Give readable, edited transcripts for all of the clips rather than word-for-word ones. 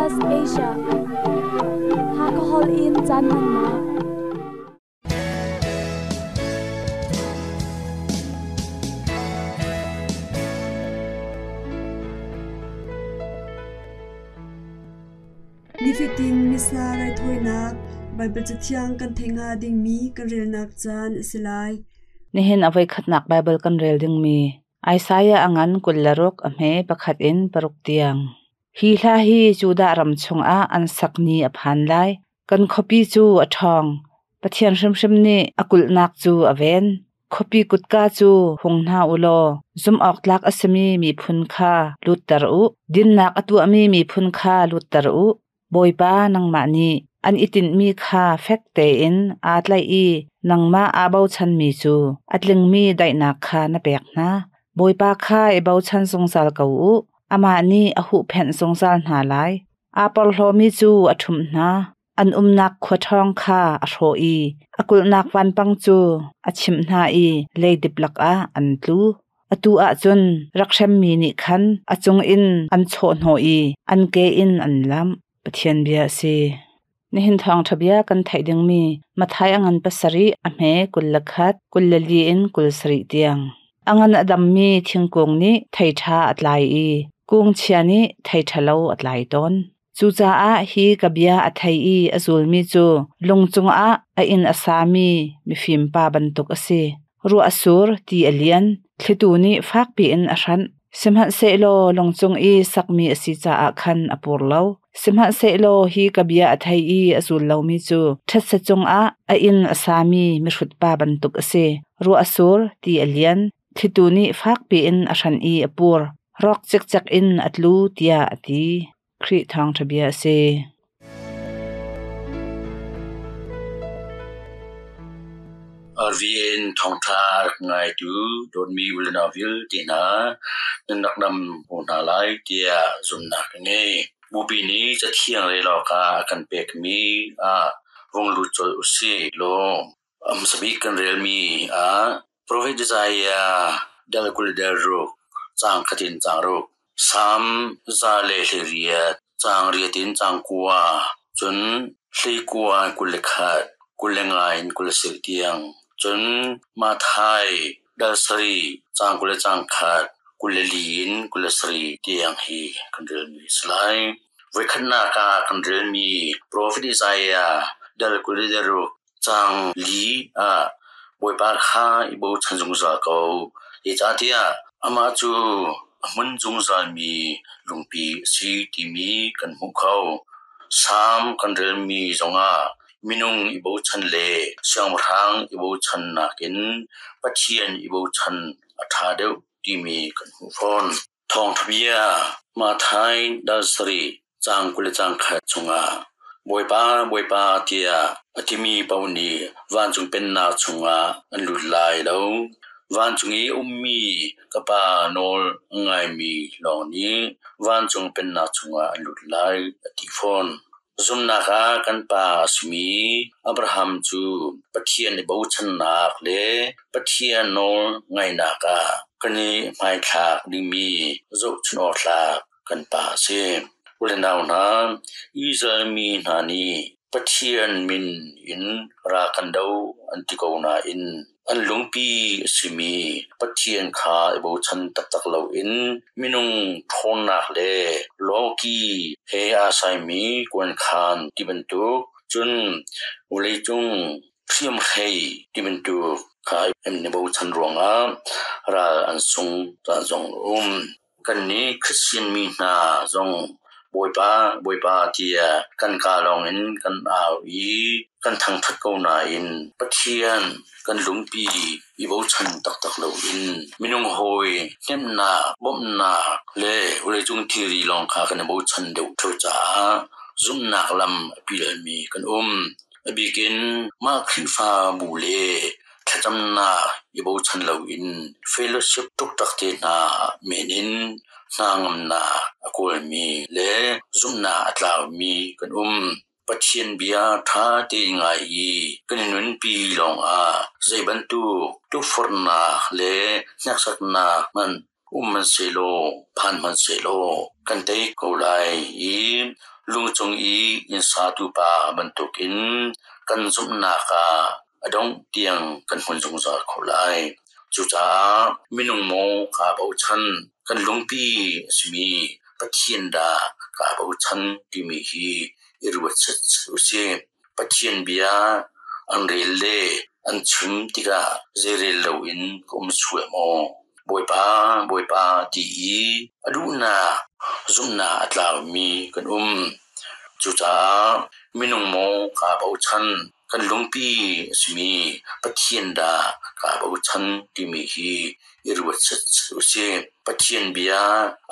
SBS Asia Hakha holh in caan hmannak. Nifatin Missa raithawinak Baibal Cathiang kan theih hnga dingmi kan relnak caan a si lai. Nihin a voikhatnak Baibal kan rel dingmi Isaiah a ngan 26 a hme pakhat in paruk tiang. Hi hla hi Judah ram chungah an sak ni a phan lai. Kan khuapi cu a ṭhawng. Pathian hrimhrim nih a kulhnak cu a ven. Khuapi kutka cu hung hna u law zumhawktlak a simi miphun kha lutter u. Dinnak a tuahmi miphun kha lutter u. Bawipa nangmah nih an i tinhmi kha fek tein aa tlaih i nangmah aa bochanmi cu a tlingmi daihnak kha na pek hna. Bawipa kha i bochan zungzal ko u. Amah nih a huhphenh zungzal hna lai. Aa porhlawmi cu a ṭhumh hna. An umnak khua ṭhawng kha a hrawh i a kulhnak vanpang cu a chimh hna i leidip lakah an tlu. Atu ah cun rak hremmi nih khan a cungin an chawhhnawh i an ke in an lamh. Pathian bia a si. Nihin thawngṭha bia kan theih dingmi Matthai a ngan pasarih a hme 21, 24 in 27 tiang. A ngan a dammi thingkung nih thei ṭha a tlai i kung chia nih thei ṭhalo a tlai tawn. Cucaah hi ka bia a thei i a zulmi cu lung cungah a inn a sami mifim pa bantuk a si. Ruah a sur, ti a lian, thlitu nih fakpi in a hranh. Sihmanhsehlaw lung cung i sakmi a si caah khan a pur lo. Sihmanhsehlaw hi ka bia a thei i a zul lomi cu ṭhetse cungah a inn a sami mihrut pa bantuk a si. Ruah a sur, ti a lian, thlitu nih fakpi in a hranh i a pur. Rawk cikcek in a tlu tiah a ti. Khrih thawngṭha bia a si. RVN thawngṭha rak ngaitu dawtmi u le nau vialte hna nan rak dam ko hna lai tiah zumhnak ka ngei. Bupi nih Cathiang rel awkah a kan pekmi ah vung lut colh usih law a hmasa bik kan relmi ah Profet Isaiah dal 20 del ruk caang khat in caang ruk, Salm 128 caang riat in caang kua, cun 19 in 21, 25 in 27 tiang, cun Matthai dal sarih caang 20 le caang khat, 24 in 27 tiang hi kan relmi a si lai. Voikhatnak ah kan relmi Profet Isaiah dal 20 del ruk Caang li ah Bawipa kha i bochan zungzal ko, zeicahtiah amah cu a hmun zungzalmi lungpi a si timi kan hmuh kho. Salm kan relmi zongah minung i bochan le siangpahrang i bochan nakin Pathian i bochan a ṭha deuh timi kan hmuh fawn. Thawngṭha bia Matthai dal sarih caang 20 le caang khat chungah Bawipa, Bawipa tiah a timi paoh nih vancung pennak chungah an lut lai lo. Vancung i a ummi ka Pa nawl a ngaimi lawng nih vancung pennak chungah an lut lai, a ti fawn. Zumhnak ah kan pa a simi Abraham cu Pathian i bochannak le Pathian nawl ngaihnak ah kan i hmaithlak dingmi zohchunh awk tlak kan pa a si. U le nau hna, Israel mi hna nih Pathian min in ra kan do an ti ko nain An lungpi a simi Pathian kha i bochan taktak loin minung ṭhawnnak le lawki he aa saimi kuankhan ti bantuk, cun vawleicung hriamhrei ti bantuk kha an i bochan ruangah ral an sung caan zong a um. Kannih Christian mi hna zong Bawipa, Bawipa tiah kan kaa lawngin kan au i kan thangṭhat ko nain Pathian kan lungpi i bochan taktak loin minung hawi hnemhnak, bawmhnak le vawleicung thilri lawng kha kan i bochan deuh ṭheo caah zumhnak lam a pialmi kan um. A bikin mah Khrihfabu le Thlacamnak i bochan loin fellowship ṭukṭak te hna men in hna ngamnak a kawlmi le zumhnak a tlaumi kan um. Pathian bia ṭha tein ngai i kan i nunpi lawngah zei bantuk tukforhnak le hneksaknak hmanh um hmanhsehlaw, phan hmanhsehlaw kan tei ko lai i Lungcung i inn satu pa bantukin kan zumhnak ah a dongh tiang kan hmun zungzal kho lai. Cucaah minung maw kaa bochan, kan lungpi a simi Pathian dah kaa bochan timi hi i ruat set u sih. Pathian bia an rel le an chim tikah zeirel loin ka um sual maw? Bawipa, Bawipa ti i a duhnak zumhnak a tlaumi kan um. Cucaah minung maw kaa bochan, kan lungpi a simi Pathian dah kaa bochan timi hi i ruat set u sih. Pathian bia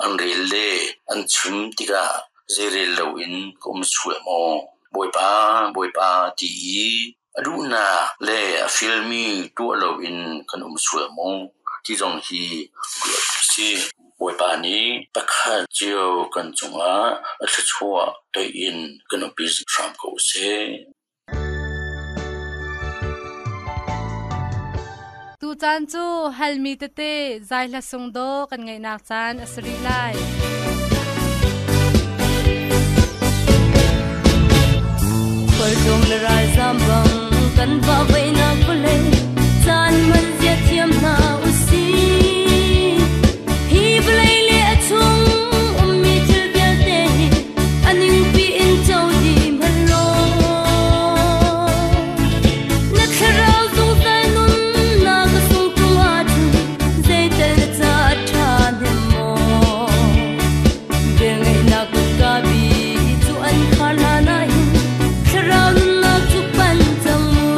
an rel le an chim tikah zeirel loin ka um sual maw? Bawipa, Bawipa ti i a duhnak le a fialmi tuah loin kan um sual maw ti zong hi ruat a si. Bawipa nih pakhat cio kan cungah a thluachuah toih in kan umpi hram ko seh. Tucaan cu halmi tete zai hla sung dawh kan ngaihnak caan a si rih lai. Khualtlung le ralzam bang kan va veinak vawlei caan man zia thiam hna usih. Hi vawlei le a chung ummi thil vialte hi a ningpi in co dih hmanh law na thlarau zungzal nunnak a sung tung ahcun zeital na ca a ṭha hnem maw? Velngeihnak kutka bi cu an khar hlan ahhin thlarau nunnak cu pan cang mu.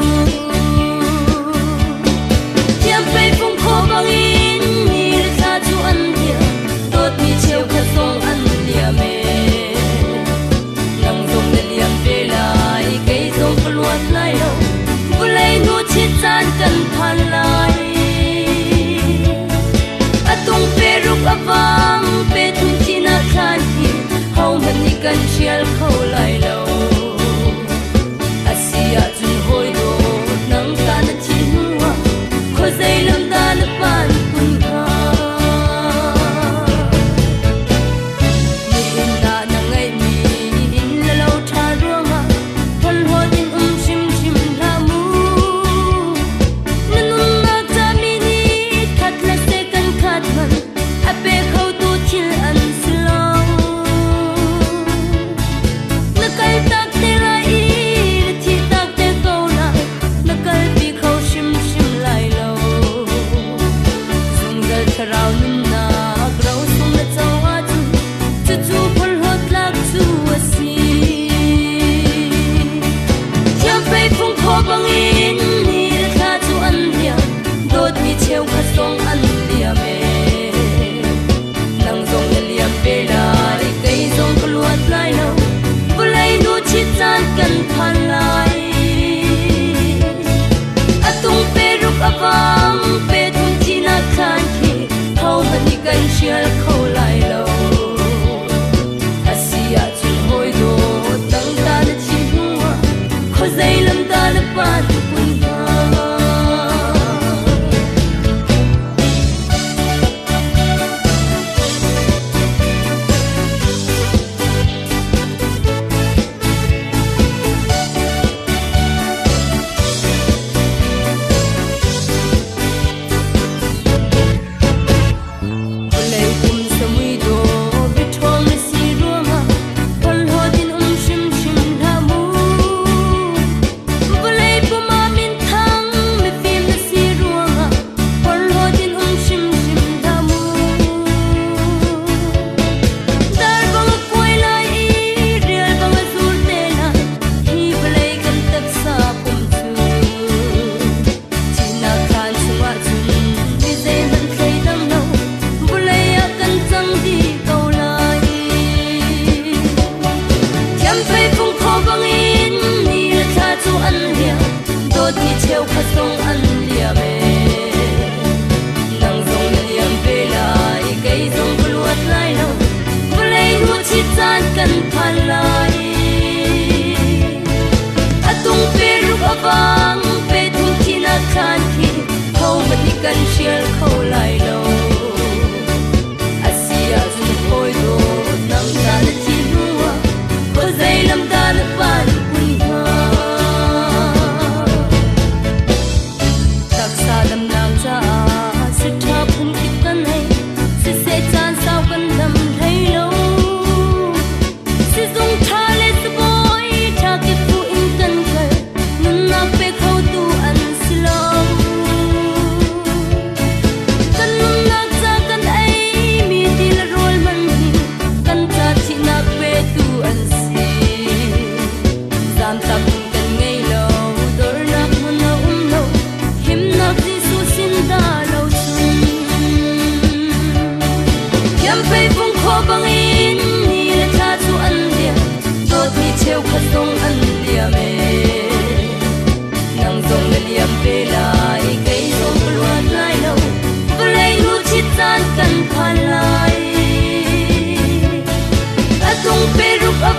Thiamfei fung khaw bangin ni le thla cu an dir, dawtmi cheukhat zong an liam ee. Nang zong na liam ve lai, kei zong ka luat lai lo, vulei nu chit caan kan phan lai. A tung pe ruk a vang, pe thum thihnak thlan hi hohmanh nih kan hrial kho lai lo. Asi ahcun hawi dawt nang ta na thih hnuah khuazei lam dah na pan kun hnga? Nihin ah na ngeihmi inn le lo ṭha ruangah phorhlawt in um hrimhrim hlah mu. Na nunnak ca mi nih khat le second khat hmanh a pe khotu thil an si lo. Na kal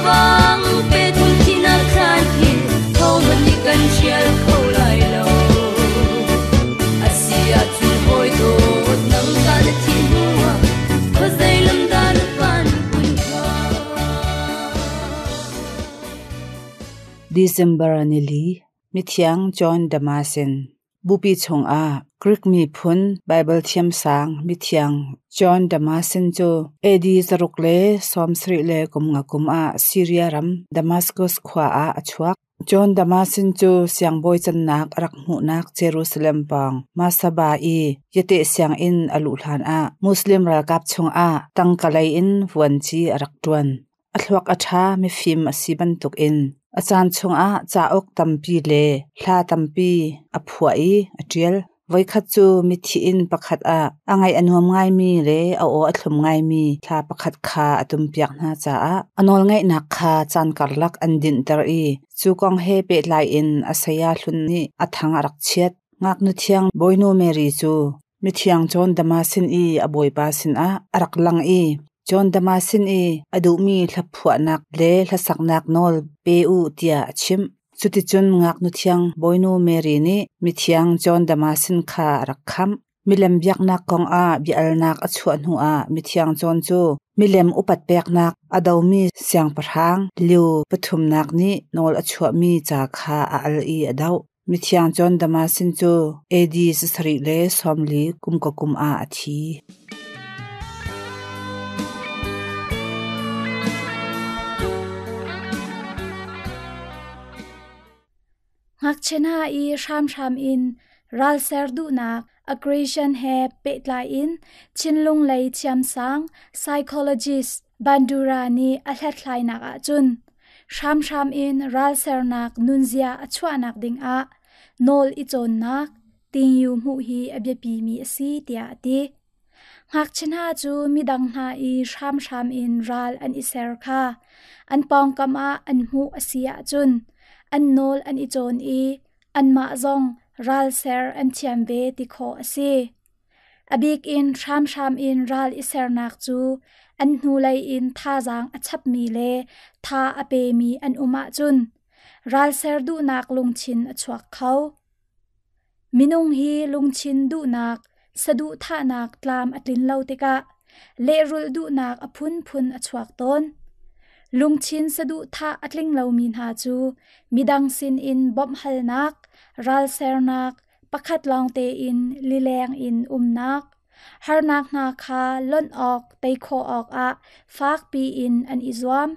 bang pe thum thinak thlan khin hohmanh nih kan hrial kho lai lo. Asi ahcun hawi dawt nang ta na thih hnu ah khuazei lam dah na panh kun hnga? December nili, Mithiang John Damasen. Bupi chungah Greek miphun Baibal thiamsang mithiang John Damasen cu AD 675 kum ah Syria ram Damascus khua ah a chuak. John Damasen cu siangbawi cannak a rak hmuhnak Jerusalem pawng Masaba i Yateh sianginn a luh hlanah Muslim ralkap chungah tangka lei in vuanci a rak ṭuan. A thluak a ṭha, mifim a si bantukin a caan chungah cauk tampi le hla tampi a phuah i a ṭial. Voikhat cu mithi inn pakhat ah a ngaih a nuam ngaimi le a aw a thlum ngaimi hla pakhat kha a tumpiak hna caah a nawlngaihnak kha caan karlak an dinhter i cu kong he pehtlai in a saya hlun nih a thang a rak chiat. Ngaknu thiang Bawinu Mary cu Mithiang John Damasin i a bawipa sinah a rak lang i John Damasin i a duhmi hlaphuahnak le hlasaknak nawl pe u tiah a chimh. Cuticun ngaknu thiang Bawinu Mary nih mithiang John Damasin kha a rak khamh. Milem biaknak kongah bia-alnak a chuah hnuah mithiang John cu milem upat peknak a domi siangpahrang Leo pathumnak nih nawl a chuahmi ca kha a al i a doh. Mithiang John Damasin cu AD 740 kum ka kum ah a thi. Ngakchia hna i hramhram in ralser duhnak aggression he pehtlai in thinlung lei thiamsang psychologist Bandura nih a hlathlainak ahcun hramhram in ralsernak nunzia a chuahnak dingah nawl i cawnnak tingyu hmuh hi a biapimi a si tiah a ti. Ngakchia hna cu midang hna i hramhram in ral an i ser kha an pawngkam ah an hmuh a si ahcun an nawl an i cawn i anmah zong ralser an thiam ve ti khawh a si. A bik in hramhram in ral i sernak cu an hnulei in thazaang a chapmi le tha a pemi an um ahcun ralser duhnak lungthin a chuak kho. Minung hi lungthin duhnak, saduhthahnak tlam a tlin lo tikah lehrulh duhnak a phunphun a chuak tawn. Lungthin saduhthah a tling lomi hna cu midang sinin bawmhhalnak, ralsernak, pakhat lawng tein lileng in umnak, harnak hna kha lonh awk, tei khawh awkah fakpi in an i zuam.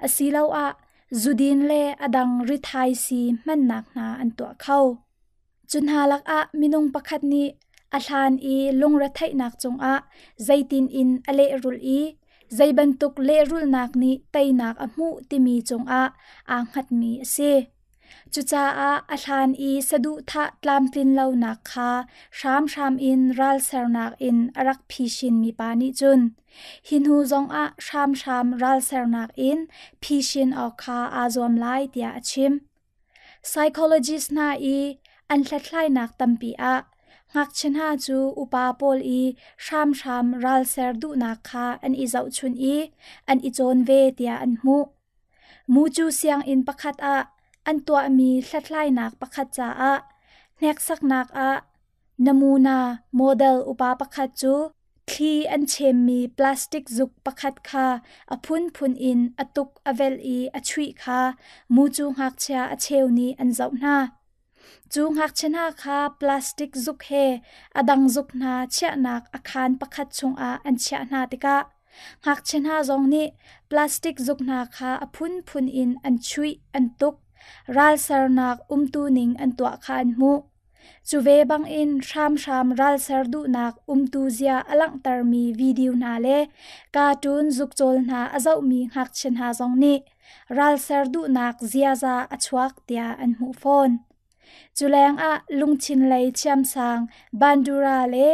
Asiloah zudin le a dang rithaisii hmannak hna an tuah kho. Cu hna lakah minung pakhat nih a hlan i lungretheihnak cungah zeitin in a lehrulh i zei bantuk lehrulhnak nih teinak a hmuh timi cungah aa hngatmi a si. Cucaah a hlan i saduhthah tlamtlin lonak kha hramhram in ralsernak in a rak phisin mipa nih cun hi hnu zongah hramhram ralsernak in phisin awk kha aa zuam lai tiah a chim. Psychologist hna i an hlathlainak tampi ah ngakchia hna cu upa pawl i hramhram ralser duhnak kha an i zohchunh i an i cawn ve tiah an hmuh. Mucu sianginn pakhat ah an tuahmi hlathlainak pakhat caah hneksaknak ah namuna model upa pakhat cu thli an chemmi plastic zuk pakhat kha a phunphun in a tuk a velh i a chuih kha mucu ngakchia a cheu nih an zoh hna. Cu ngakchia hna kha plastic zuk he a dang zuk hna chiahnak a khaan pakhat chungah an chiah hna tikah ngakchia hna zong nih plastic zuk hna kha a phunphun in an chuih an tuk, ralsernak umtuning an tuah kha an hmuh. Cu ve bangin hramhram ralser duhnak umtu zia a langhtermi video hna le cartoon zukcawl hna a zohmi ngakchia hna zong nih ralser duhnak ziaza a chuak tiah an hmuh fawn. Cu lengah lungthin lei thiamsang Bandura le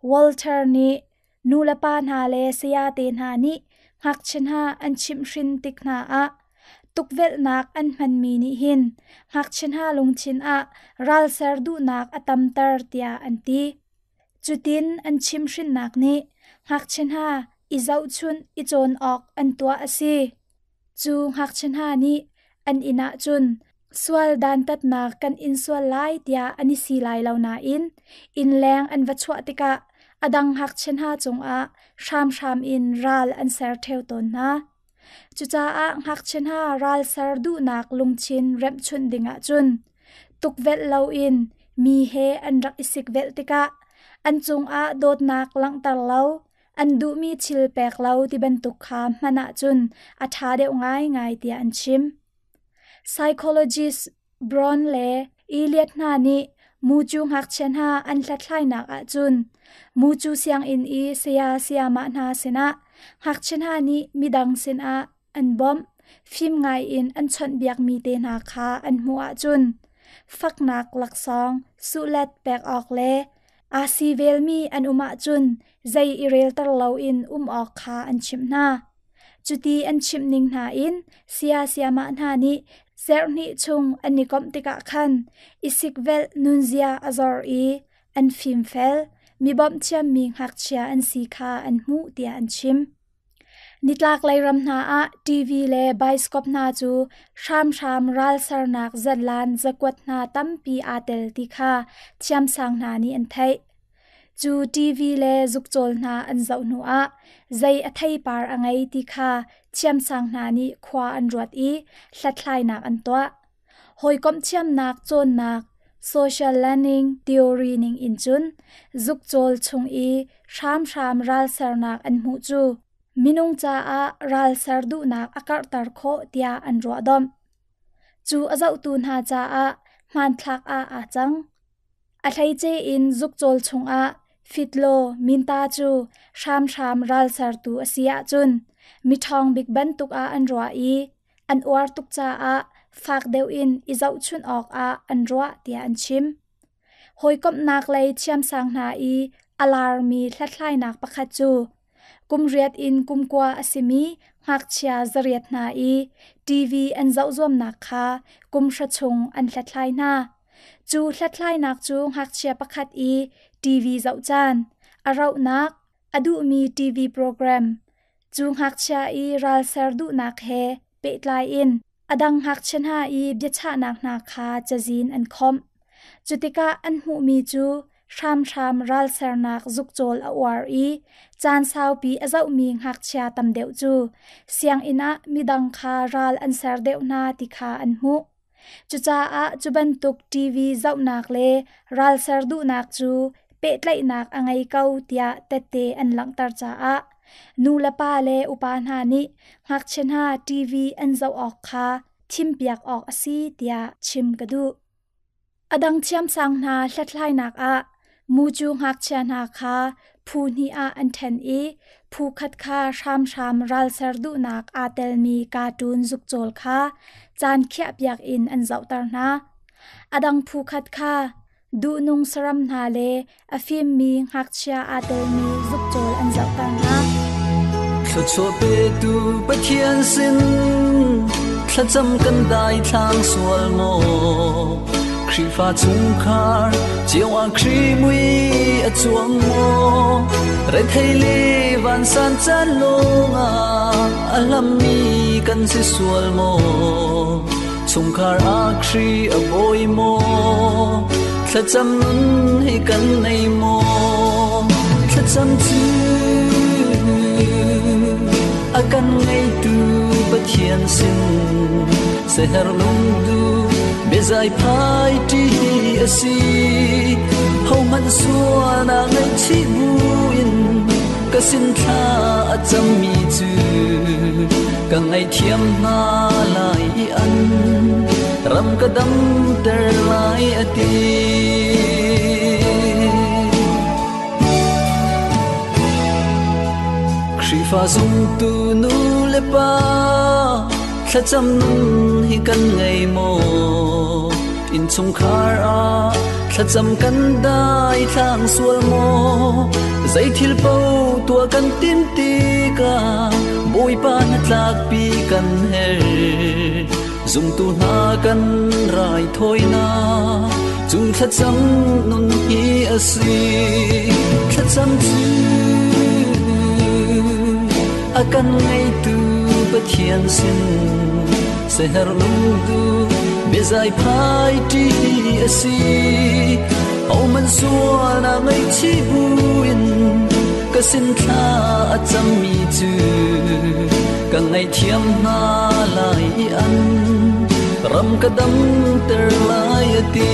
Walter nih nulepa hna le sayate hna nih ngakchia hna an chimhhrin tik hna ah tukvelhnak an hmanmi nih hin ngakchia hna lungthin ah ralser duhnak a tamter tiah an ti. Cutin an chimhhrinnak nih ngakchia hna i zohchunh i cawn awk an tuah a si. Cu ngakchia hna nih an inn ah cun sual dantatnak kan in sual lai tiah an i si lai lo nain innleng an va chuah tikah a dang ngakchia hna cungah hramhram in ral an ser ṭheo tawn hna. Cucaah ngakchia hna ral ser duhnak lungthin remhchunh dingah cun tukvelh loin mi he an rak i sikvelh tikah an cungah dawtnak langhter lo, an duhmi thil pek lo ti bantuk kha hman ahcun a ṭha deuh ngaingai tiah an chim. Psychologist Brown le Elliot hna nih mucu ngakchia hna an hlathlainak ahcun mucu sianginn i saya sayamah hna sinah ngakchia hna nih midang sinah an bawmh, fim ngaiin an chawnhbiakmi te hna kha an hmuh ahcun faknak laksawng suhlet pek awk le aa si velmi an um ahcun zei i relter loin um awk kha an chimh hna. Cuti an chimh ning hna in saya sayamah hna nih serhnih chung an i komh tikah khan i sikvelh nunzia a zor i an fimfel, mi bawmh thiammi ngakchia an si kha an hmuh tiah an chim. Nitlaklei ram hna ah TV le baiskop hna cu hramhram ralsernak zatlan zakuat hna tampi aa tel ti kha thiamsang hna nih an theih. Cu TV le zukcawl hna an zoh hnuah zei a theipar a ngei ti kha thiamsang hna nih khua an ruat i hlathlainak an tuah. Hawikomh thiamnak cawnnak social learning theory ning in cun zukcawl chung i hramhram ralsernak an hmuh cu minung caah ralser duhnak a karhter khawh tiah an ruahdomh. Cu a zohtu hna caah hmanthlak ah aa cang. A hleice in zukcawl chungah fitlaw minta cu hramhram ralsertu a si ahcun miṭhawng bik bantuk ah an ruah i an uar tuk caah fak deuh in i zohchunh awkah an ruah tiah an chim. Hawikomhnak lei thiamsang hna i a larmi hlathlainak pakhat cu kum riat in kum kua a simi ngakchia 800 hna i TV an zoh zuamnak kha kum hra chung an hlathlai hna. Cu hlathlainak cu ngakchia pakhat i TV zoh caan, a rauhnak, a duhmi TV program, cu ngakchia i ralser duhnak he pehtlai in a dang ngakchia hna i biachahnak hna kha cazin an khawmh. Cutikah an hmuhmi cu hramhram ralsernak zukcawl a uar i caan saupi a zohmi ngakchia tam deuh cu sianginn ah midang kha ral an ser deuh hna ti kha an hmuh. Cucaah cu bantuk TV zohnak le ralser duhnak cu pehtlaihnak a ngei ko tiah tette an langhter caah nu le pa le upa hna nih ngakchia hna TV an zoh awk kha thimpiak awk a si tiah chim ka duh. A dang thiamsang hna hlathlainak ah mucu ngakchia hna kha phu hnih ah an ṭhen i phu khat kha hramhram ralser duhnak aa telmi cartoon zukcawl kha caan khiahpiak in an zohter hna. A dang phu khat kha duhnung saram hna le a fimmi ngakchia aa telmi zukcawl an zohter hna. Thluachuah petu Pathian sin thlacam kan dai thlang sual maw Khrihfa chungkhar cio ah Khrih mui a cuang maw Rethei le vansan caan lawngah a hlammi kan si sual maw Chungkhar ah Khrih a bawi maw Thlacam nun hi kan nei maw Thlacam cu a kan ngeitu Pathian sin seher lungdu biazai phai ṭi a si hohmanh sualnak ngaihchih buin ka sin thla a cammi cu ka ngaihthiam hna lai i an ram ka damter lai a ti. Khrihfa zumtu nu le pa thlacam nun hi kan ngei maw innchungkhar ah thlacam kan dai thlang sual maw zei thil paoh tuah kan tim tikah Bawipa hnatlakpi kan herh zumtu hna kan raithawinak cu thlacam nun hi a si thlacam cu a kan ngeitu. Pathian sin seher lungdu biazai phai ti a si ho man sual na ngai chi buin ka sin thla a cham mi chu ka ngai thiam na lai an ram ka dam ter lai ati.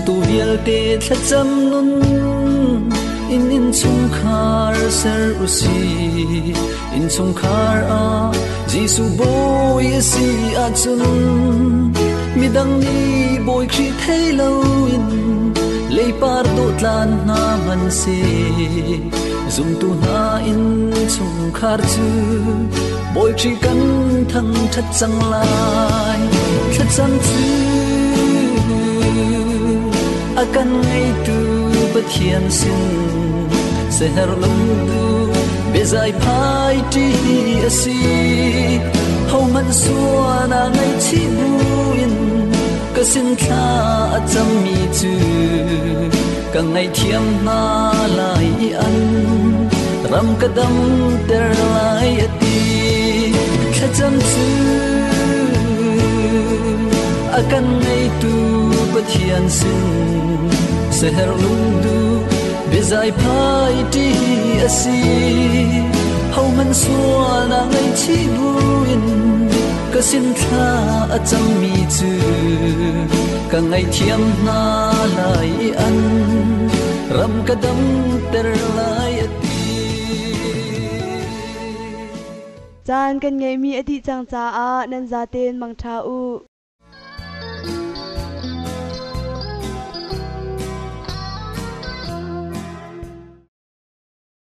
Tu vialte thlacam nun in in chung khar ser u si in chung khar a Jesu boy si a chun midang ni boy khri thei lo in leipar do tlan na man se zum tu na in chung khar chu boy khri kan thang that chang lai thlacam chu akan ngai tu Pathian sin seher lungdu bezai phai ti a si ho man suana ngai chi buin ka sin thla a cham mi chu ka ngai thiam na lai an ram ka dam ter lai ati thla cham chu akan ngai tu Pathian sin seher lungdu bezai phai ti a si ho man sual na ngai chi buin ka sin thla a cham mi chu ka ngai thiam na lai an ram ka dam ter lai ati. Caan kan ngei mi ati chang cha a nan za ten mang tha u.